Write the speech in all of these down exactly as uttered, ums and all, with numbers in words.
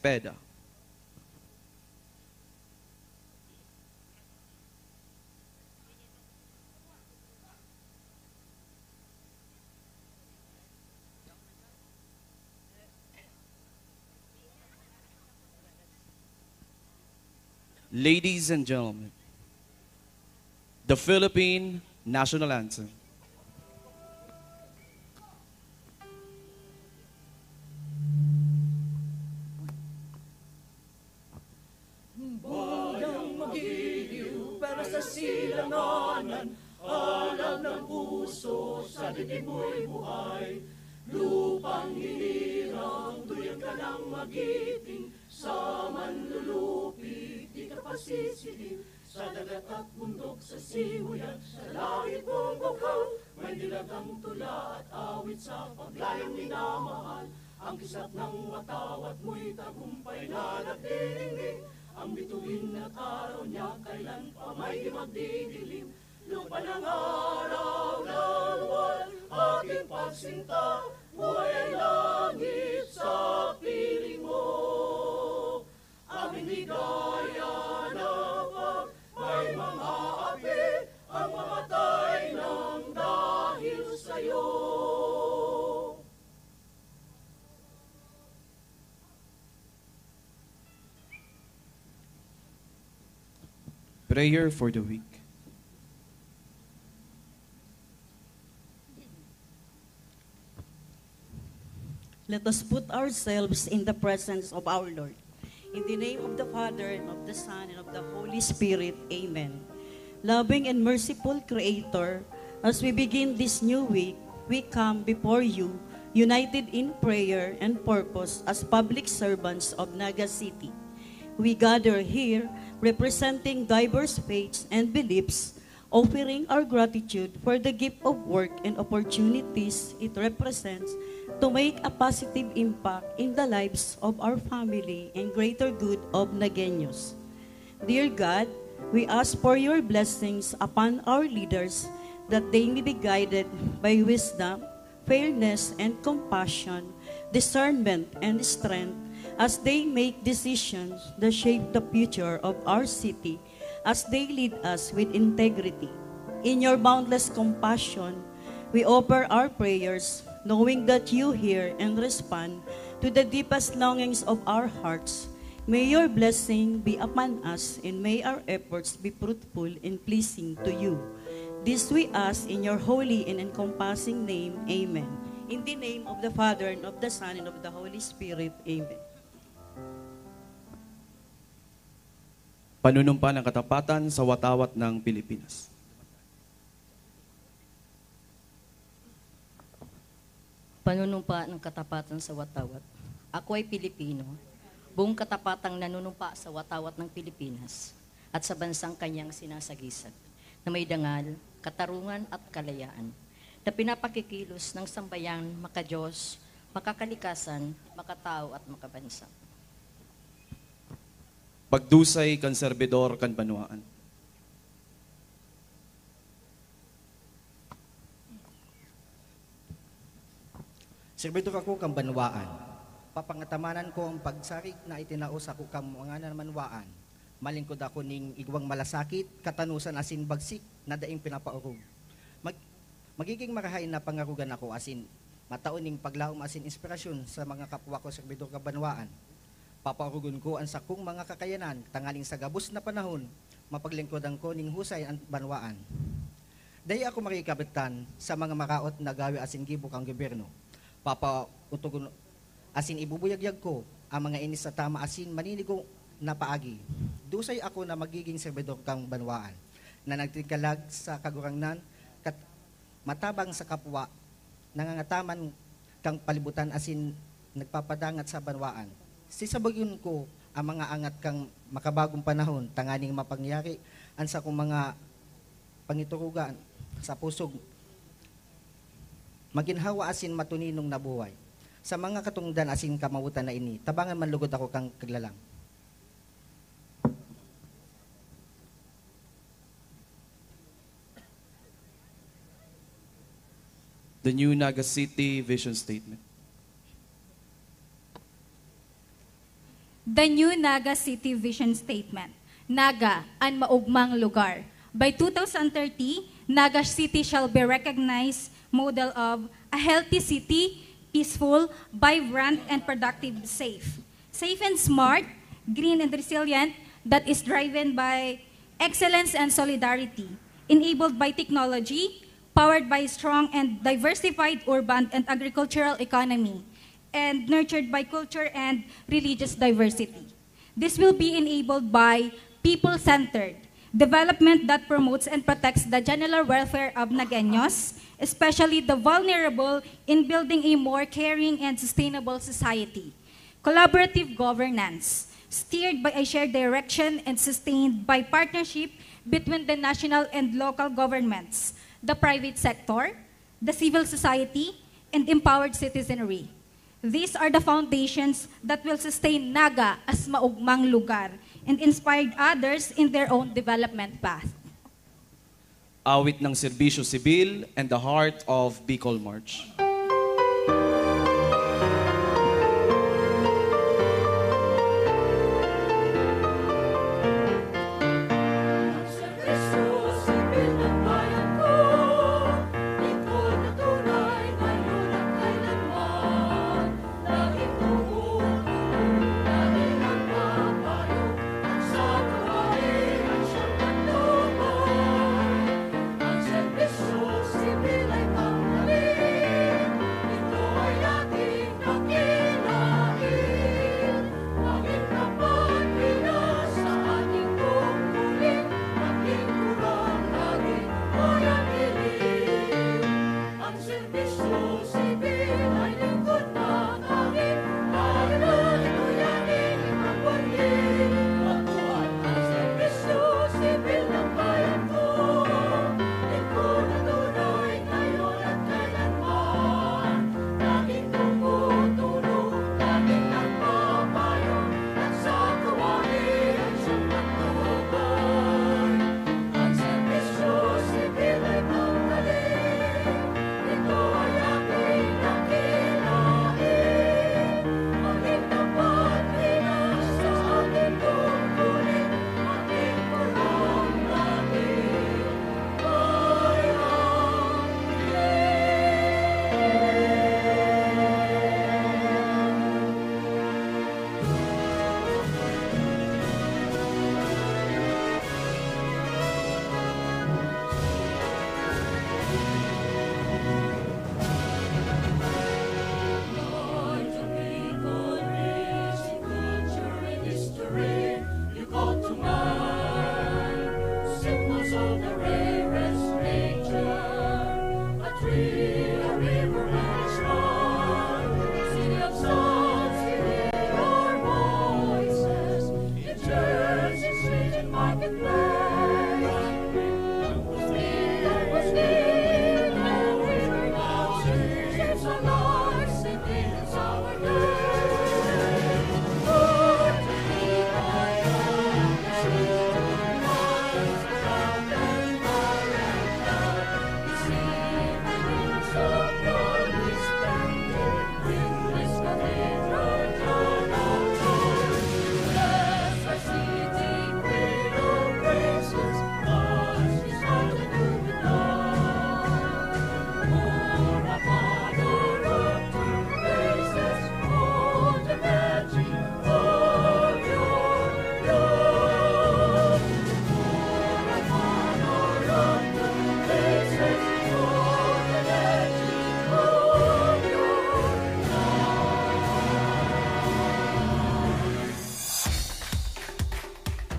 Peda. Ladies and gentlemen, the Philippine National Anthem. Bayang magiliw, pero sa silanganan, alam ng puso, sa dibdib mo'y buhay. Lupang hinirang, duyan ka nang magiting, sa manlulupig, di ka pasisihin. Sa dagat at bundok, sa siway at sa langit mong bukal, may dilag ang tula at awit sa paglayang minamahal. Ang kislat ng watawat mo'y tagumpay na nagdiningning. Ang bituin at araw niya kailan pa may di magdidilim. Lupa ng araw, lawan, aking pagsinta, buhay ay langit sa piling mo. Aking ligaya na pag may mga api ang mamatay nang dahil sa'yo. Prayer for the weak. Let us put ourselves in the presence of our Lord. In the name of the Father, and of the Son, and of the Holy Spirit. Amen. Loving and merciful Creator, as we begin this new week, we come before you, united in prayer and purpose as public servants of Naga City. We gather here representing diverse faiths and beliefs, offering our gratitude for the gift of work and opportunities it represents to make a positive impact in the lives of our family and greater good of Nagueños. Dear God, we ask for your blessings upon our leaders, that they may be guided by wisdom, fairness, and compassion, discernment, and strength as they make decisions that shape the future of our city, as they lead us with integrity. In your boundless compassion, we offer our prayers, knowing that you hear and respond to the deepest longings of our hearts. May your blessing be upon us, and may our efforts be fruitful and pleasing to you. This we ask in your holy and encompassing name. Amen. In the name of the Father, and of the Son, and of the Holy Spirit. Amen. Panunumpa ng katapatan sa watawat ng Pilipinas. Panunumpa ng katapatan sa watawat. Ako ay Pilipino, buong katapatang nanunumpa sa watawat ng Pilipinas at sa bansang kanyang sinasagisag, na may dangal, katarungan at kalayaan, na pinapakikilos ng sambayan makadiyos, makakalikasan, makatao at makabansa. Pagdusay kan serbidor kan banwaan. Serbidor ako kan banwaan. Papangatamanan ko an pagsarig na itinao sako kan mga banwaan. Malingkod ako nin igwang malasakit, katanosan asin bagsik na daing pinapaorog. Mag-, magiging marahay na pangarogan ako asin matao nin paglaom asin inspirasyon sa mga kapwa ko serbidor kan banwaan. Papaorogon ko an sakong mga kakayanan, tanganing sa gabos na panahon, mapaglingkodan ko nin husay an banwaan. Dai ako makikabtan sa mga maraot na gawe asin gibo kan gobyerno. Papautogon asin ibubuyagyag ko an mga ini sa tama asin maninigo na paagi. Dusay ako na magiging serbidor kan banwaan, na nagtikalag sa Kagurangnan, kat-, matabang sa kapwa, nangangataman kan kalibutan asin nagpapadangat sa banwaan. Sisabayon ko an mga angat kan makabagong panahon tanganing mapangyari an sakong mga pangiturugan sa pusog maginhawa asin matuninong na buhay. Sa mga katongdan asin kamawotan na ini, tabangan man lugod ako kan kaglalang. The new Naga City Vision Statement. The new Naga City Vision Statement, Naga, an maogmang lugar. By two thousand thirty, Naga City shall be recognized model of a healthy city, peaceful, vibrant, and productive, safe. Safe and smart, green and resilient, that is driven by excellence and solidarity, enabled by technology, powered by strong and diversified urban and agricultural economy, and nurtured by culture and religious diversity. This will be enabled by people-centered development that promotes and protects the general welfare of Nagueños, especially the vulnerable, in building a more caring and sustainable society. Collaborative governance, steered by a shared direction and sustained by partnership between the national and local governments, the private sector, the civil society, and empowered citizenry. These are the foundations that will sustain Naga as maogmang lugar and inspired others in their own development path. Awit ng Serbisyo Sibil and the Heart of Bicol March.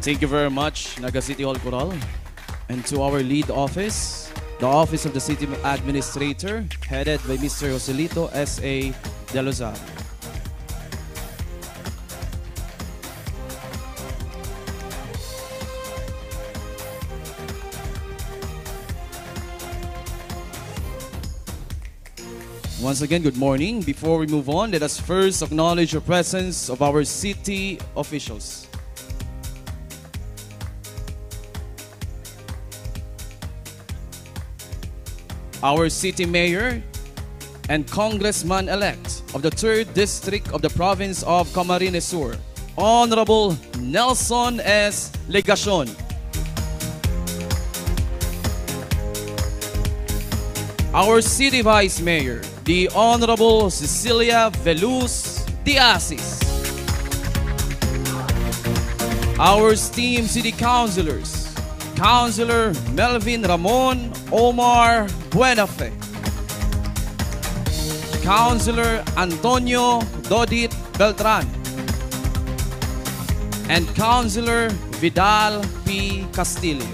Thank you very much, Naga City Hall Chorale. And to our lead office, the Office of the City Administrator, headed by Mister Joselito S A Del Rosario. Once again, good morning. Before we move on, let us first acknowledge the presence of our city officials. Our city mayor and congressman-elect of the third district of the province of Camarines Sur, Honorable Nelson S. Legacion. Our City Vice Mayor, the Honorable Cecilia Veluz de Asis. Our esteemed City Councilors, Councilor Melvin Ramon Omar Buenafe, Councilor Antonio Dodit Beltran, and Councilor Vidal P. Castillo.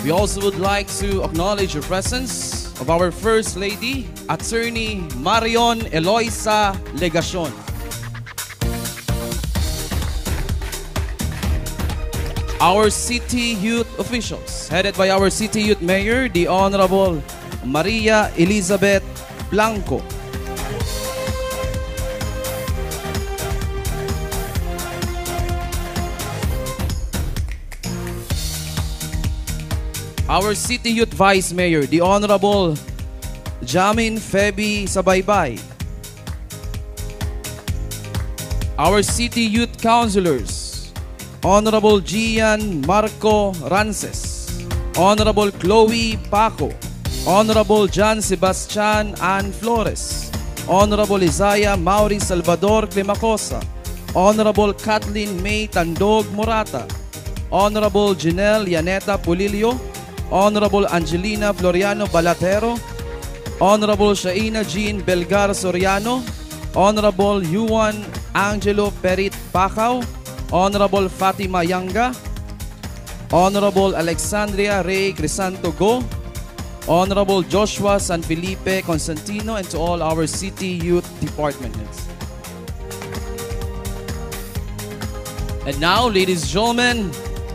We also would like to acknowledge the presence of our First Lady, Attorney Marion Eloisa Legacion. Our city youth officials, headed by our city youth mayor, the Honorable Maria Elizabeth Blanco. Our city youth vice mayor, the Honorable Jamin Feby Sabaybay. Our city youth councilors, Honorable Gian Marco Rances, Honorable Chloe Paco, Honorable John Sebastian Ann Flores, Honorable Isaiah Mauri Salvador Climacosa, Honorable Kathleen May Tandog Morata, Honorable Janelle Yaneta Polillo, Honorable Angelina Floriano Balatero, Honorable Shaina Jean Belgar Soriano, Honorable Juan Angelo Perit Pacau, Honorable Fatima Yanga, Honorable Alexandria Rey Crisanto Go, Honorable Joshua San Felipe Constantino, and to all our city youth department heads. And now, ladies and gentlemen,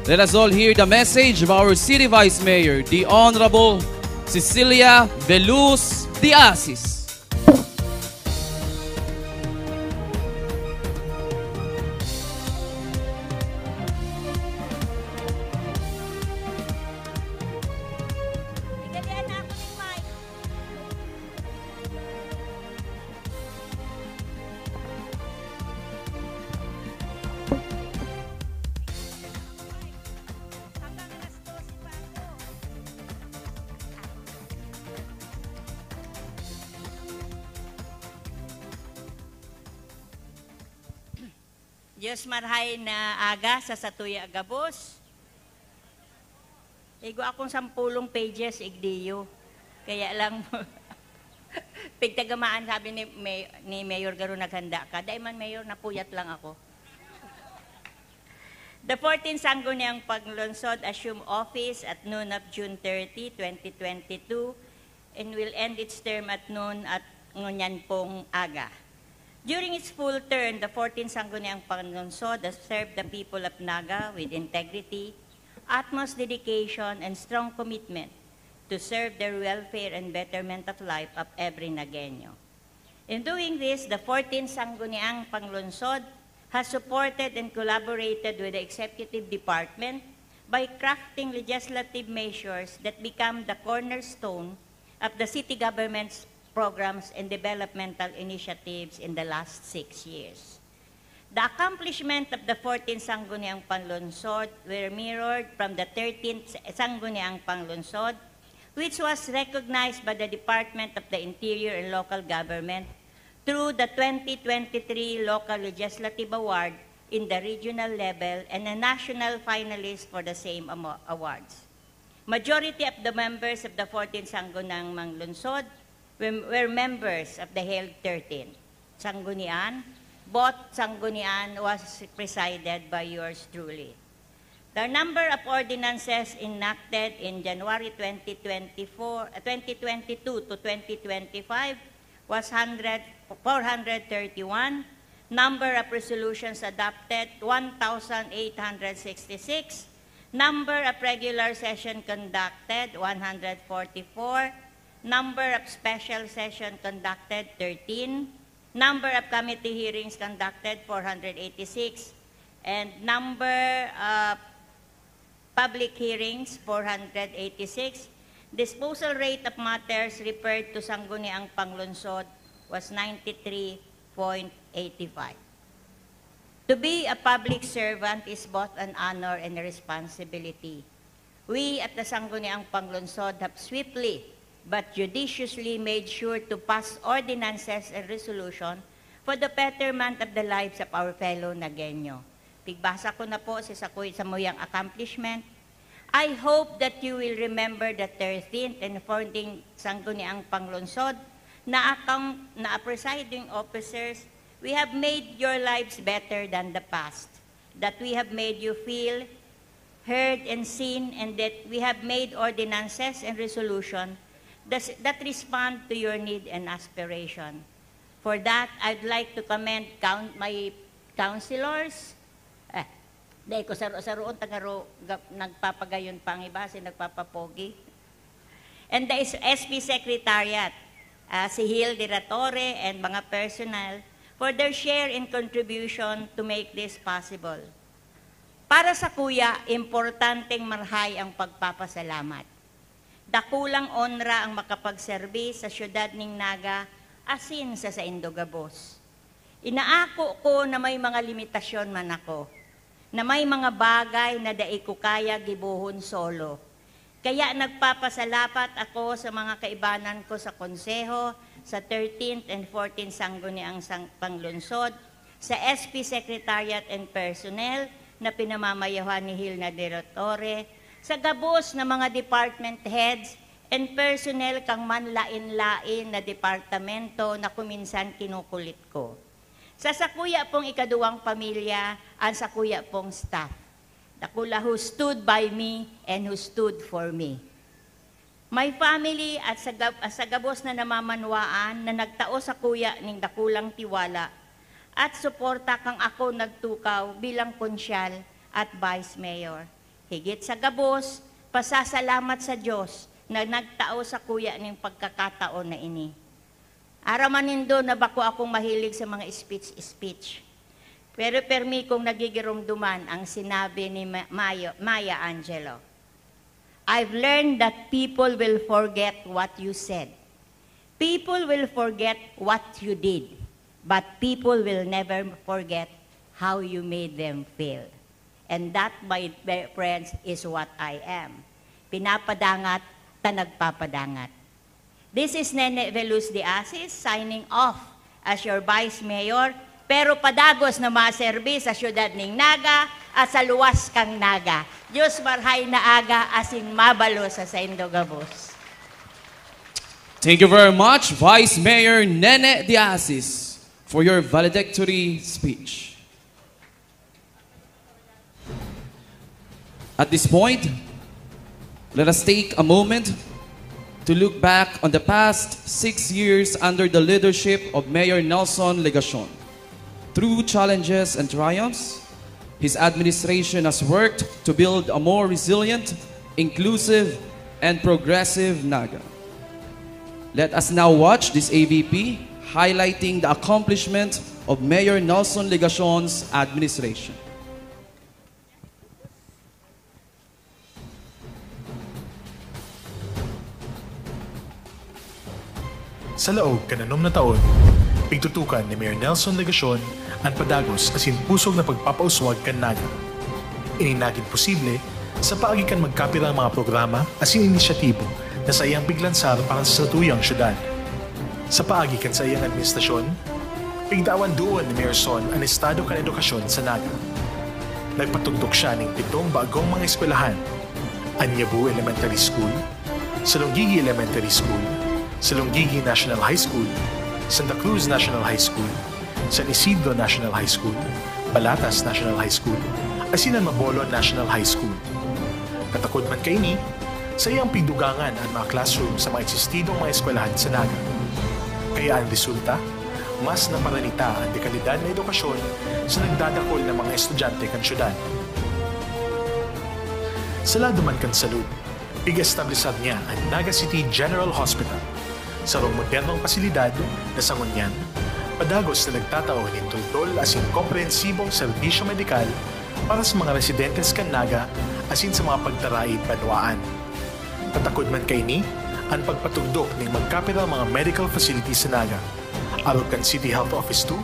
let us all hear the message of our city vice mayor, the Honorable Cecilia Veluz de Asis. Dios, marhay na aga sa satuya gabos. Igwa akong sampulong pages, igdiyo. Kaya lang, pigtagamaan, sabi ni May-, ni Mayor Garo, "Naghanda ka." Dai man, Mayor, napuyat lang ako. The fourteenth Sangguniang Panglungsod assume office at noon of June thirty, twenty twenty-two, and will end its term at noon at ngunyan pong aga. During its full term, the fourteenth Sangguniang Panglungsod has served the people of Naga with integrity, utmost dedication, and strong commitment to serve their welfare and betterment of life of every Nagueño. In doing this, the fourteenth Sangguniang Panglungsod has supported and collaborated with the executive department by crafting legislative measures that become the cornerstone of the city government's programs and developmental initiatives in the last six years. The accomplishment of the fourteenth Sangguniang Panglungsod were mirrored from the thirteenth Sangguniang Panglungsod, which was recognized by the Department of the Interior and Local Government through the twenty twenty-three Local Legislative Award in the regional level and a national finalist for the same amo-, awards. Majority of the members of the fourteenth Sangguniang Panglungsod were, were members of the held thirteenth Sanggunian. Both Sanggunian was presided by yours truly. The number of ordinances enacted in January twenty twenty-four, uh, twenty twenty-two to twenty twenty-five was hundred, four hundred thirty-one. Number of resolutions adopted, one thousand eight hundred sixty-six. Number of regular session conducted, one hundred forty-four. Number of special session conducted, thirteen. Number of committee hearings conducted, four hundred eighty-six. And number of public hearings, four hundred eighty-six. Disposal rate of matters referred to Sangguniang Panglungsod was ninety-three point eighty-five. To be a public servant is both an honor and a responsibility. We at the Sangguniang Panglungsod have swiftly but judiciously made sure to pass ordinances and resolution for the betterment of the lives of our fellow Nagueño. Pigbasa ko na po si sakuy samuyang accomplishment. I hope that you will remember the thirteenth and fourteenth Sangguniang Panglungsod na akong, na presiding officers, we have made your lives better than the past, that we have made you feel heard and seen, and that we have made ordinances and resolution that, that respond to your need and aspiration. For that, I'd like to commend coun-, my councilors. Eh, dahil ko saro-saroon, tagaro, ga-, nagpapagayon pa ang iba, si nagpapapogi. And the S-, S P Secretariat, ah, si Hil de la Torre and mga personnel for their share and contribution to make this possible. Para sa kuya, importanteng marhay ang pagpapasalamat. Dakulang onra ang makapagserbi sa siyudad ning Naga asin sa saindo gabos. Inaako ko na may mga limitasyon man ako, na may mga bagay na dai ko kaya gibohon solo. Kaya nagpapasalamat ako sa mga kaibanan ko sa Konseho, sa thirteenth and fourteenth Sangguniang Sang-, Panglungsod, sa S P Secretariat and personnel na pinamamayohan ni Hilna de la Torre, sa gabos na mga department heads and personnel kan manlaen-laen na departamento na kuminsan kinukulit ko. Sa sakuya pong ikaduwang pamilya, ang sakuya pong staff. Dakula who stood by me and who stood for me. My family at sa gab-, sa gabos na namamanwaan na nagtao sakuya ning dakulang tiwala at suporta kan ako nagtukaw bilang konsyal at vice mayor. Higit sa gabos, pasasalamat sa Diyos na nagtao sakuya ning pagkakataon na ini. Aram man nindo na bako akong mahilig sa mga speech-speech. Pero permi kong nagigiromdoman ang sinabi ni Ma-, Mayo, Maya Angelou. I've learned that people will forget what you said. People will forget what you did. But people will never forget how you made them feel. And that, my be-, friends, is what I am. Pinapadangat ta nagpapadangat. This is Nene Veluz de Asis signing off as your Vice Mayor, pero padagos na maserbi sa siyudad ning Naga at sa luwas kan Naga. Diyos marhay na aga asin mabalo sa saindo gabos. Thank you very much, Vice Mayor Nene de Asis, for your valedictory speech. At this point, let us take a moment to look back on the past six years under the leadership of Mayor Nelson Legacion. Through challenges and triumphs, his administration has worked to build a more resilient, inclusive, and progressive Naga. Let us now watch this A V P highlighting the accomplishment of Mayor Nelson Legacion's administration. Sa laog kan anom na taon, pigtutukan ni Mayor Nelson Legacion an padagos asin pusog na pagpapauswag kan Naga. Ini nagin posible sa paagi kan magkapirang mga programa asin inisyatibo na saiyang piglansar para sa satuyang syudad. Sa paagi kan saiyang administrasyon, pigtawan duon ni Mayor Son an estado kan edukasyon sa Naga. Nagpatugdok siya nin pitong bagong mga eskwelahan, an Yabu Elementary School, Salonggigi Elementary School, Salonggigi National High School, Santa Cruz National High School, San Isidro National High School, Balatas National High School, asin an Mabolo National High School. Katakod man kaini, saiyang pigdugangan an mga classroom sa mga eksistidong mga eskwelahan sa Naga. Kaya an resulta, mas naparanita an dekalidad na edukasyon sa nagdadakul na mga estudyante kan syudad. Sa lado man kan salud, pig-establisar niya an Naga City General Hospital, sarong modernong pasilidad na sa ngunyan, padagos na nagtatao nin toltol asin komprehensibong serbisyo medikal para sa mga residentes kan Naga asin sa mga pagtaraid banwaan. Katakod man kaini an pagpatugdok nin magkapirang mga medical facilities sa Naga, Arog kan City Health Office two,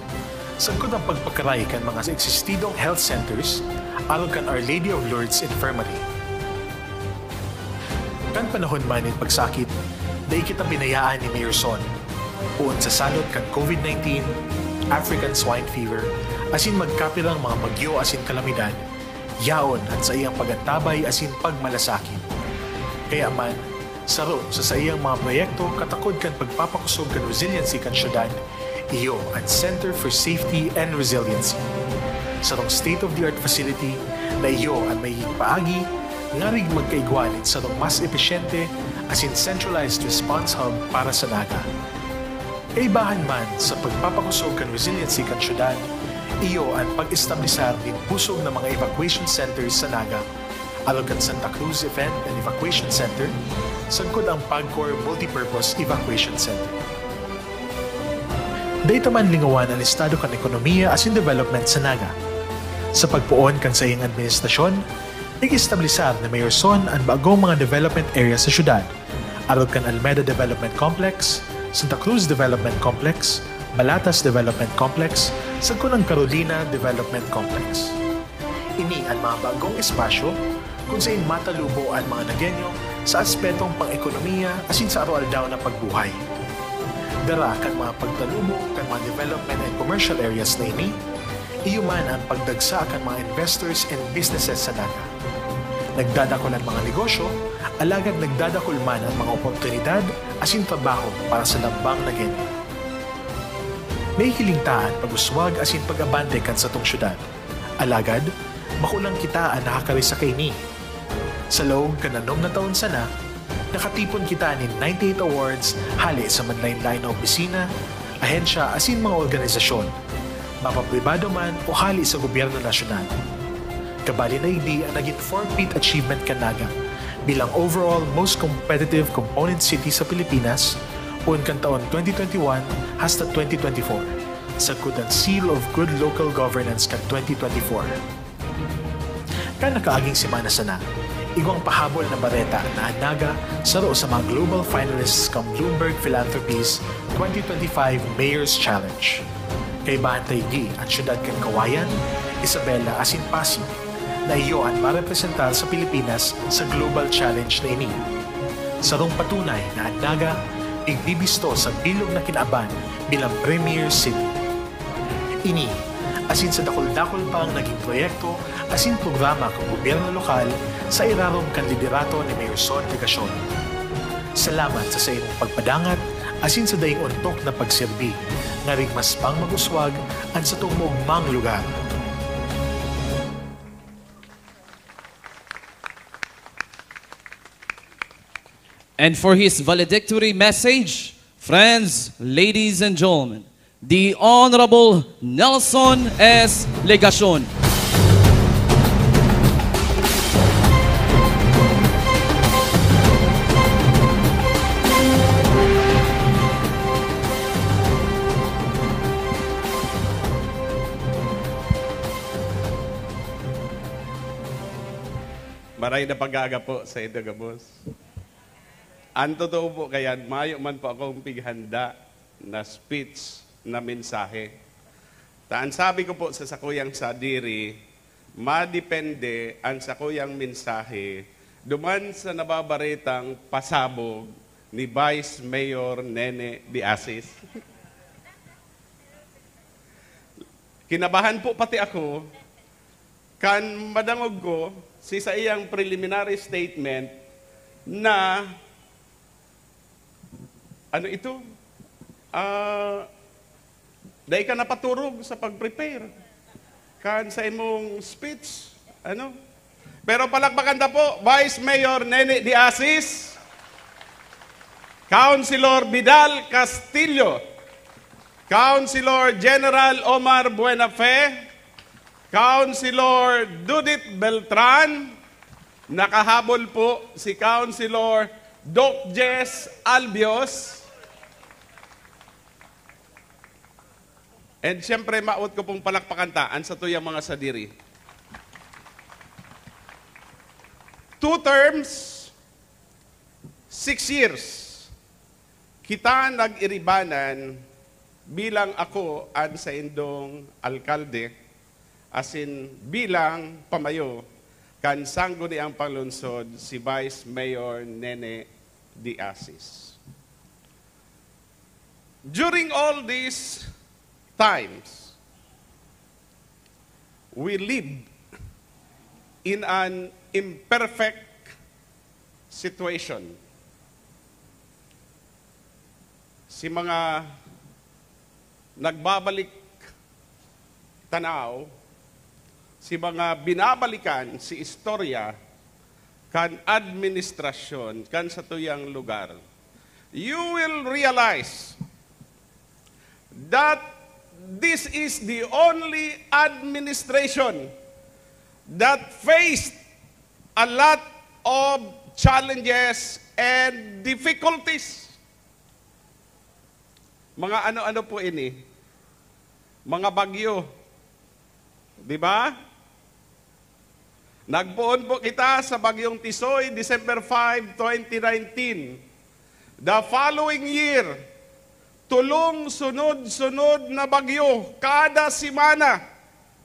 sagkod ang pagpakaray kan mga existidong health centers, arog kan Our Lady of Lourdes Infirmary. Kan panahon man nin pagsakit, dai kita binayaan ni Mayor Son. Poon sa salot kan COVID nineteen, African Swine Fever, asin magkapirang mga bagyo asin kalamidad, yaon an saiyang pag-antabay asin pagmalasakit. Kaya man, saro sa saiyang mga proyekto katakod kan pagpapakosog kan resiliency kan syudad, iyo an Center for Safety and Resiliency. Sarong state-of-the-art facility na iyo an magigin paagi ngarig magkaigwa nin sarong mas episyente asin centralized response hub para sa Naga. Kaibahan man sa pagpapakosog kan resiliency kan syudad, iyo an pag-establisar nin busog na mga evacuation centers sa Naga, arog kan Santa Cruz Event and Evacuation Center, sagkod ang PAGCOR Multipurpose Evacuation Center. Dai ta man lingawan an estado kan ekonomiya asin development sa Naga. Sa pagpoon kan saiyang administrasyon, nag-establisar ni Mayor Son an bagong mga development area sa syudad, arog kan Almeda Development Complex, Santa Cruz Development Complex, Balatas Development Complex, sagkod ang Carolina Development Complex. Ini an mga bagong espasyo kun saen matalubo an mga Nagueño sa aspetong pang-ekonomiya asin sa aroaldaw na pagbuhay. Dara kan mga pagtalubo kan mga development and commercial areas na ini, iyo man an pagdagsa kan mga investors and businesses sa Naga. Nagdadakul an mga negosyo, alagad nagdadakul man an mga oportunidad asin trabaho para sa lambang Nagueño. Nahihiling ta an pag-uswag asin pag-abante kan satong syudad. Alagad, bako lang kita an nakakarisaka ini. Sa laog kan anom na taon sana, nakatipon kita nin ninety-eight awards hale sa manlaen-laen na opisina, ahensya asin mga organisasyon, mapapribado man o hale sa gobyerno nasyonal. Kabali na igdi an nagin four-peat achievement kan Naga bilang overall most competitive component city sa Pilipinas poon kan taon twenty twenty-one hasta twenty twenty-four, sagkod an Seal of Good Local Governance kan twenty twenty-four. Kan nakaaging semana sana, igwang pahabol na bareta na an Naga saro sa mga global finalists kan Bloomberg Philanthropies twenty twenty-five Mayor's Challenge. Kaibahan ta igdi an syudad kan Cauayan, Isabela asin Pasig, na iyo an marepresentar sa Pilipinas sa global challenge na ini. Sarong patunay na an Naga igbibisto sa bilog na kinaban bilang premier city. Ini, asin sa dakul-dakul pang naging proyekto asin programa kan gobyerno lokal sa irarom kan liderato ni Mayor Son Legacion. Salamat sa saimong pagpadangat asin sa daing ontok na pagserbi, ngarig mas pang mag-uswag an satong maogmang lugar. And for his valedictory message, friends, ladies and gentlemen, the Honorable Nelson S. Legacion. Maray na pag-aaga po sa inyo gabos. An totoo po kayan, mayo man po akong pighanda na speech, na mensahe. Ta an sabi ko po sa sakuyang sadiri, madepende an sakuyang mensahe duman sa nababaretang pasabog ni Vice Mayor Nene de Asis. Kinabahan po pati ako kan madangog ko si saiyang preliminary statement na, ano ito? Ah, dai ka napaturog sa pag-prepare kan sa imong speech. Ano? Pero palakpakan ta po, Vice Mayor Nene de Asis, Councilor Vidal Castillo, Councilor General Omar Buenafe, Councilor Dudit Beltran, nakahabol po si Councilor Doc Jess Albios. And siyempre, maot ko pong palakpakan ta an satuyang mga sadiri. Two terms, six years. Kita nag-iribanan Bilang ako an saindong alkalde, asin bilang pamayo kan Sangguniang Panglungsod, si Vice Mayor Nene de Asis. During all these times, we live in an imperfect situation. Si mga nagbabalik tanaw, si mga binabalikan si istorya kan administrasyon kan satuyang lugar, you will realize that this is the only administration that faced a lot of challenges and difficulties. Mga ano-ano po ini? Mga bagyo. Di ba? Nagpoon po kita sa Bagyong Tisoy, December five, twenty nineteen. The following year, tulong sunod-sunod na bagyo, kada semana,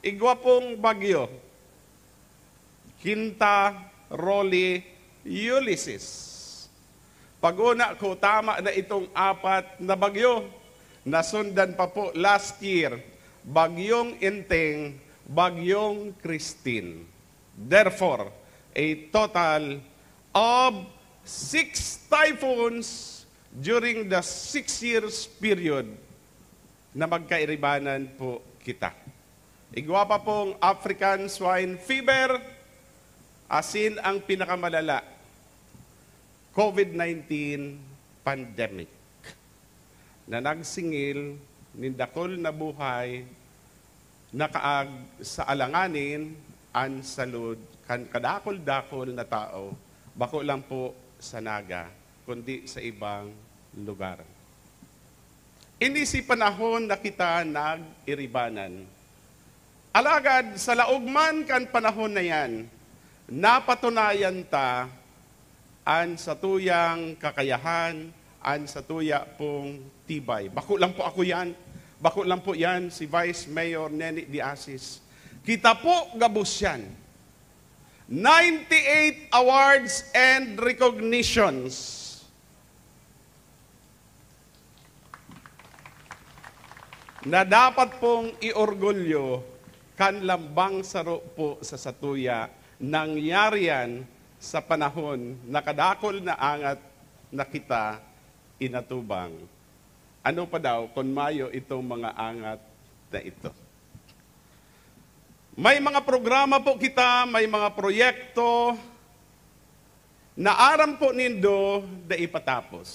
igwa pong bagyo. Quinta, Rolly, Ulysses. Pag-una ko, tama na itong apat na bagyo. Nasundan pa po last year, Bagyong Enteng, Bagyong Christine. Therefore, a total of six typhoons during the six years period na magkairibanan po kita. Igwa pa pong African Swine Fever, asin ang pinakamalala, covid nineteen pandemic na nagsingil nin dakul na buhay, nakaag sa alanganin an salud kan kadakul-dakul na tao, bako lang po sa Naga, kundi sa ibang lugar. Ini si panahon na kita nag-iribanan. Alagad sa laog man kan panahon na yan, napatunayan ta an satuyang kakayahan, an satuya pong tibay. Bako lang po ako yan. Bako lang po yan, si Vice Mayor Nene de Asis. Kita po gabos yan. Ninety-eight awards and recognitions na dapat pong iorgulyo kan lambang saro po sa satuya, nangyari yan sa panahon na kadakul na angat na kita inatubang. Ano pa daw kun mayo itong mga angat na ito? May mga programa po kita, may mga proyekto na aram po nindo na ipatapos.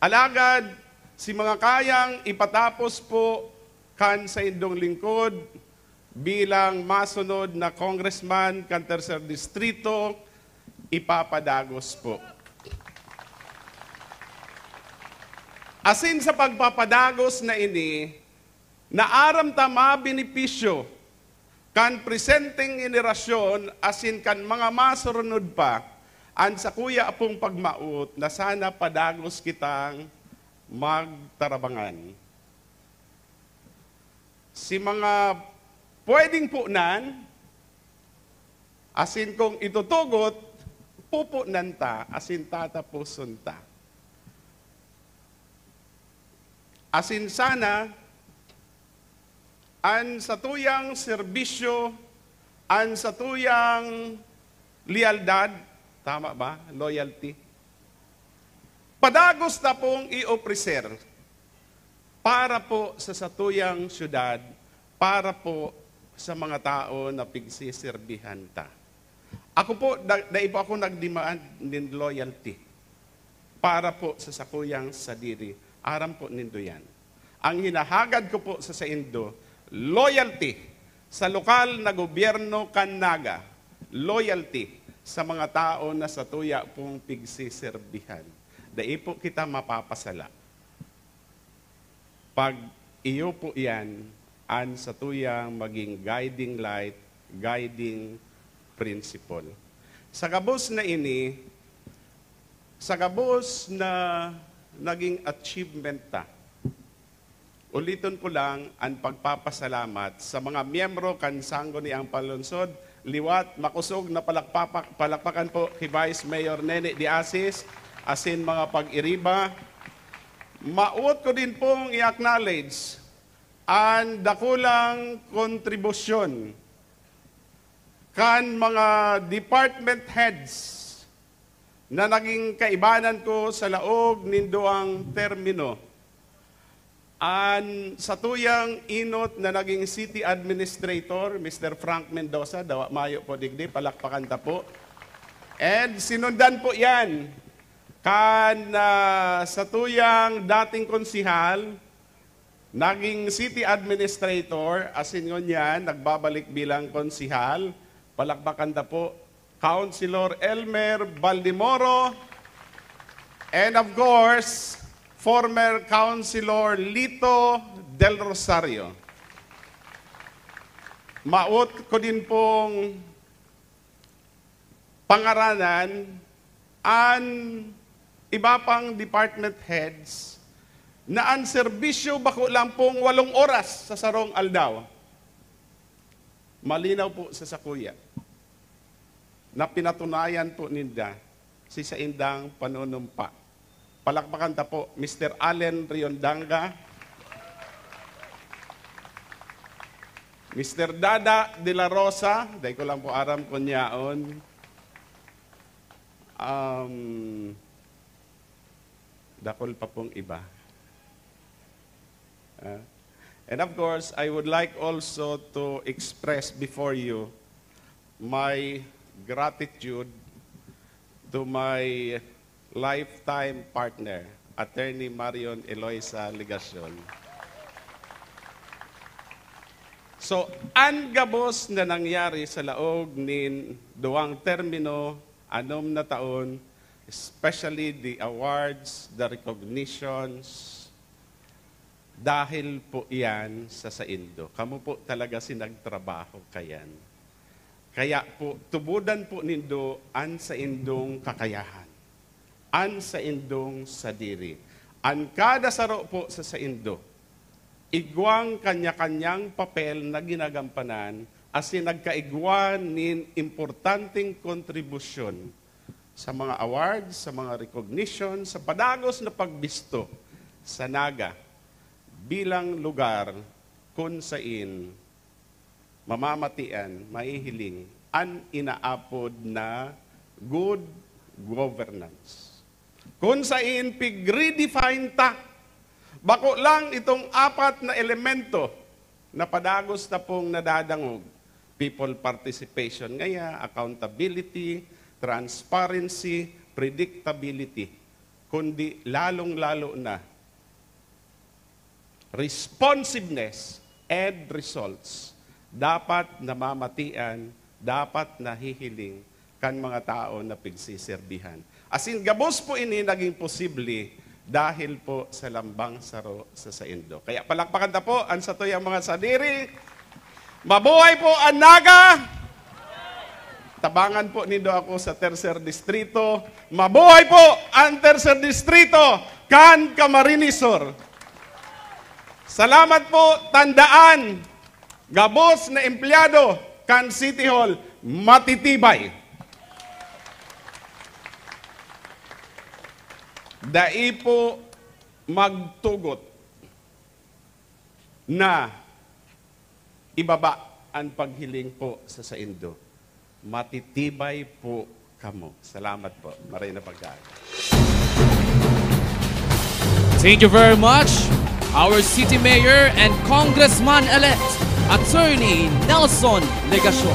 Alagad, si mga kayang ipatapos po kan saindong lingkod bilang masunod na congressman kan Tercer Distrito, ipapadagos po. Asin sa pagpapadagos na ini, na aram ta mabenepisyo kan presenteng henerasyon asin kan mga masurunod pa, an sakuya pong pagmaot na sana padagos kitang magtarabangan. Si mga pwedeng punan, asin kung itutugot, pupunan ta, asin tataposon ta. Asin sana, an satuyang serbisyo, an satuyang lealdad, tama ba? Loyalty. Padagos ta pong i-ofrecer para po sa satuyang syudad, para po sa mga tao na pigsiserbihan ta. Ako po, da-, dai po ako nag-demand nin loyalty para po sa sakuyang sadiri. Aram po nindo yan. Ang hinahagad ko po sa saindo, loyalty sa lokal na gobyerno kan Naga, loyalty sa mga tao na satuya pong pigsiserbihan. Dai po kita mapapasala. Pag iyo po yan, an satuyang maging guiding light, guiding principle. Sa gabos na ini, sa gabos na naging achievement ta, Uliton ko lang an pagpapasalamat sa mga miyembro kan Sangguniang Panlungsod. Liwat, makosog na palakpapak-, palakpakan po ki Vice Mayor Nene de Asis, asin mga pag-iriba. Mawot ko din pong i-acknowledge an dakulang kontribusyon kan mga department heads na naging kaibanan ko sa laog nin duwang termino. An satuyang enot na naging city administrator, Mister Frank Mendoza, dawa mayo po digdi, palakpakan ta po. And sinundan po yan kan, ah, satuyang dating konsihal, naging city administrator, asin ngunyan nagbabalik bilang konsihal. Palakpakan ta po, Councilor Elmer Baldemoro, and of course, former Councilor Lito Del Rosario. Mawot ko din pong pangaranan an iba pang department heads na an serbisyo bako lang pong walong oras sa sarong aldaw. Malinaw po sa sakuya na pinatunayan po ninda si saindang panunumpa. Palakpakan ta po, Mister Allen Riondanga, Mister Dada de la Rosa, dai ko lang po aram kun yaon. Um, dakul pa pong iba. Ah, and of course, I would like also to express before you my gratitude to my lifetime partner, Attorney Marion Eloisa Legacion. So, an gabos na nangyari sa laog nin duwang termino, anom na taon, especially the awards, the recognitions, dahil po iyan sa saindo. Kamo po talaga si nagtrabaho kayan. Kaya po, tubodan po nindo an saindong kakayahan, an saindong sadiri. An kada saro po sa saindo, igwang kanya-kanyang papel na ginagampanan asin nagkaigwa nin importanteng kontribusyon sa mga awards, sa mga recognition, sa padagos na pagbisto sa Naga bilang lugar kun sain mamamatian, mahihiling an inaapod na good governance. Kun sain pig-redefine ta, bako lang itong apat na elemento na padagos na pong nadadangog, people participation ngaya, accountability, transparency, predictability, kundi lalong-lalo na responsiveness and results dapat namamatian, dapat nahihiling kan mga tao na pigsiserbihan. Asin gabos po ini naging posible dahil po sa lambang saro sa saindo. Kaya palakpakan ta po an satuyang mga sadiri. Mabuhay po an Naga! Tabangan po nindo ako sa Tercer Distrito. Mabuhay po an Tercer Distrito kan Camarines Sur! Salamat po, tandaan, gabos na empleyado kan City Hall, matitibay. Dai po magtugot na ibaba an paghiling po sa saindo. Matitibay po kamo. Salamat po. Maray na pagkain. Thank you very much, our City Mayor and Congressman-elect, Attorney Nelson Legacion.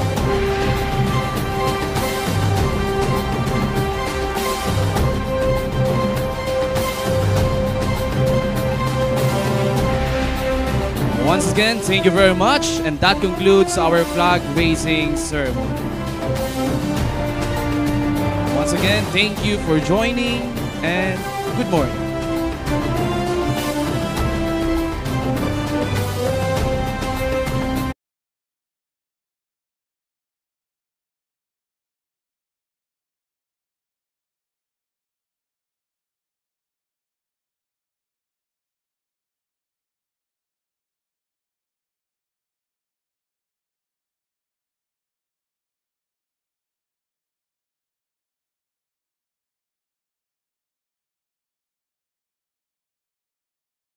Once again, thank you very much, and that concludes our flag raising ceremony. Once again, thank you for joining, and good morning.